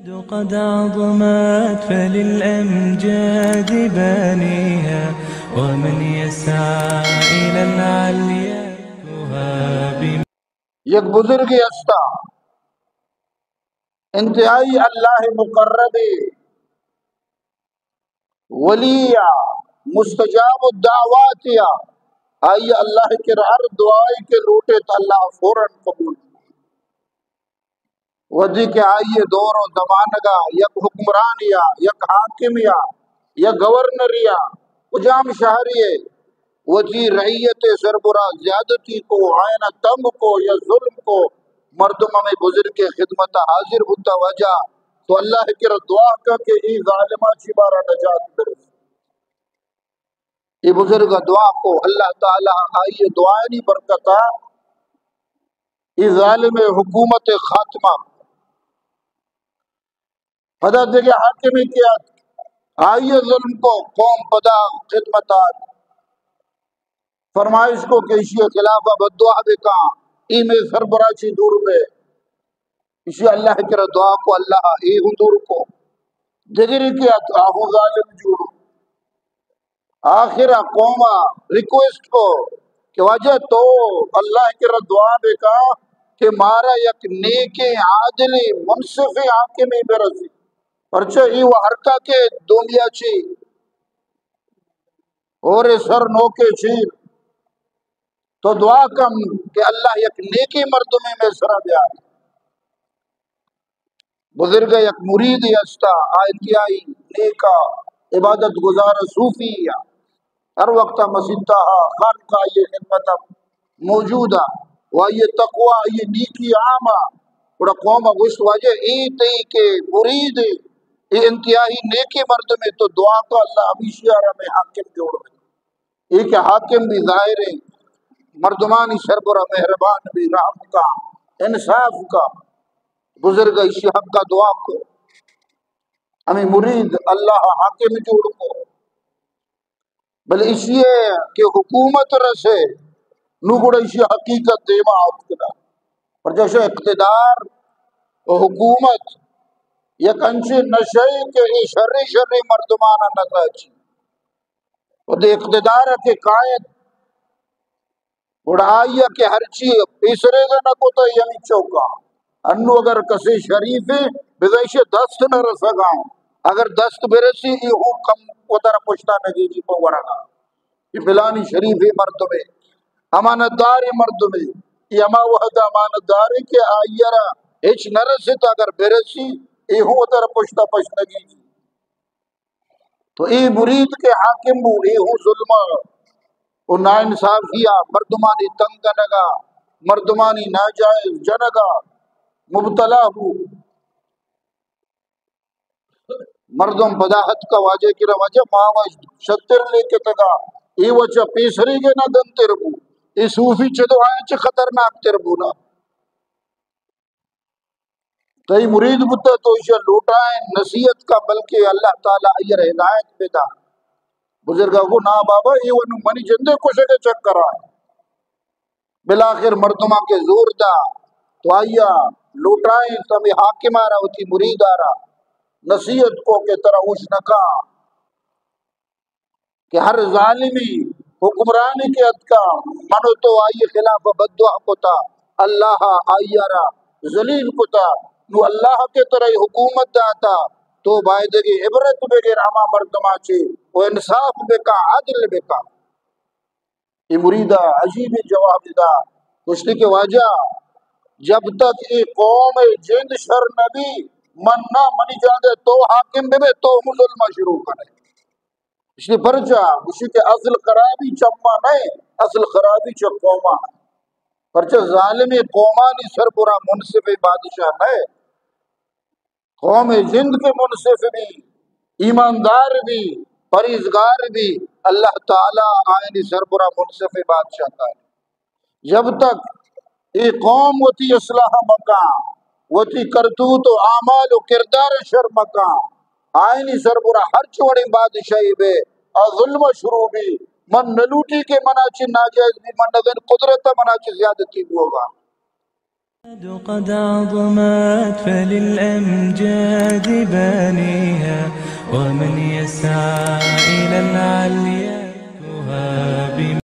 قد عظمت فللأمجاد بانيها، ومن يسعى إلى العليا يهاب. یک بزرگے ہستا، انتہائی اللہ مقرب، ولی یا مستجاب الدعوات یا، آئی اللہ کرا ہر دعائے کہ لوٹے تو اللہ فوراً قبول۔ وھدے کہ آئی دور و زمانگا یک حکمران یا یک حاکم یا یک گورنر یا کجام شہرے وتی رعیت سربرا زیادتی کو، آیانا تنگ کو یا ظلم کو، مردم ہمے بزرگ خدمت حاضر بوتا، واجہ تو اللہ کرا دعا کن کہ ای ظالما چی بارا نجات برس۔ ای بزرگ دعا کو، اللہ تعالی آئی دعائنی برکتا ای ظالم حکومت خاتمہ۔ پدا دگہ حاکمے کہ آت، آئی ظلم کو، قوم پدا خدمت آت، فرمائش کو کہ اشی خلاف بددعا بکا، ای میں سربرا چی دور بے۔ اشی اللہ کرا دعا کو، اللہ ای ہوں دور کو۔ دگرے کہ آت، آہوں ظالم جوڑ۔ آخر قوم ریکویسٹ کو کہ واجہ تو اللہ کرا دعا بکا کہ مارا یک نیکیں عادلیں منصفیں حاکمے برسی، پرچہ ای و ہرکا کہ دنیا چی اور سر نوکے چیر، تو دعا کن کہ اللہ یک نیکیں مردمے میں سرا بیار۔ بزرگ یک مریدے ہستا، آ انتہائی نیکا، عبادت گزار صوفی یا، ہر وقت مسیتا ہا، خانقاہ آئی خدمت موجود آ، و آئی تقوی، آئی نیکی عام آ۔ گڑا قوم گوشت، واجہ اے تئی کہ مرید اے، اے انتہائی نیکیں مردمے، تو دعا کو اللہ ہمیشی آرا میں حاکم جوڑ بے۔ اے کہ حاکم بھی ظاہر ہے، مردمانی سربرا مہربان بھی، رحم کا، انصاف کا۔ بزرگ ایشی حق کا دعا کو۔ ہمیں مرید اللہ حاکم جوڑ کو۔ بلے ایشی کہ حکومت رسے، نو گڑا ایشی حقیقت دیما آت کنا۔ پر جیسے اقتدار و حکومت یک انچیں نشے کہ اے شریں شریں مردمانا نزاچی۔ و دے اقتدار کہ کائت، گڑا آئی کہ ہرچی پیسریگا نہ کتا، یعنی چوکا۔ انو اگر کسے شریفے، بزاں ایشی دست نہ رسگا۔ اگر دست برسی، ای ہوں کم وترا پشتا نگیجی پہ ورگا۔ ای فلانی شریفے مردمے، امانتدارے مردمے، ای ہما وہد امانتدارے کہ آئی را ہچ نہ رسیت، اگر برسی، ای ہوں وترا پشتا پشت نگیجی۔ تو اے مرید کہ حاکم بو، اے ہوں ظلم و ناانصافی آ، مردمانی تنگ کنگا، مردمانی ناجائز جنگا مبتلا بو۔ مردم پدا اتکا واجہ کرا، واجہ ما وش شتر لیکتگا، اے وچا پیسریگے نہ دنتر بو، اے صوفی چدو آیا چہ خطرناک تر بو نا۔ تئی مرید بوتا تو ایشا لوٹائیں نصیحت کا، بلکہ اللہ تعالی ایرا ہدایت بدا۔ بزرگا گو نا بابا، اے ونو منی جندے کشگے چکرا۔ بلاخر مردما کہ زور دا تو آیا لوٹائیں، تمہیں حاکم آرا، وتی مرید آرا نصیحت کو کہ ترا ہوش نکا۔ کہ ہر ظالمی حکمرانی کہ اتکا، من و تو آئی خلاف بددعا کتا، اللہ آئی را ذلیل کتا، نو اللہ کہ ترا حکومت داتا، تو بایدگی عبرت بگر ہما مردما چے و انصاف بکا، عدل بکا۔ اے مریدا عجیب جواب دا، گوشتی کہ واجہ، جب تک اے قوم جند شر نبی، من نہ منی جاگہ تو حاکم ببے، تو ہم ظلم شروع کنے۔ اشی پرچا؟ اشی کہ اصل خرابی چما نئے، اصل خرابی چہ قوما۔ پرچا؟ ظالم قومانی سربرا منصف بادشاہ نئے۔ قوم جند کہ منصف بی، ایماندار بی، پرہیزگار بی، اللہ تعالی آئینی سربرا منصف بادشاہ کاری۔ جب تک اے قوم وتی اصلاح مکاں، وتی کرتوت و اعمال و کردار شر مکاں، آئینی سربرا ہرچ وڑیں بادشاہی بے، آ ظلم شروع بی۔ من نہ لوٹی کہ منا چی ناجائز بی، من نزن قدرت منا چی زیادتی بوگا۔ قد عظمت فللأمجاد بانيها، ومن يسعى إلى العلي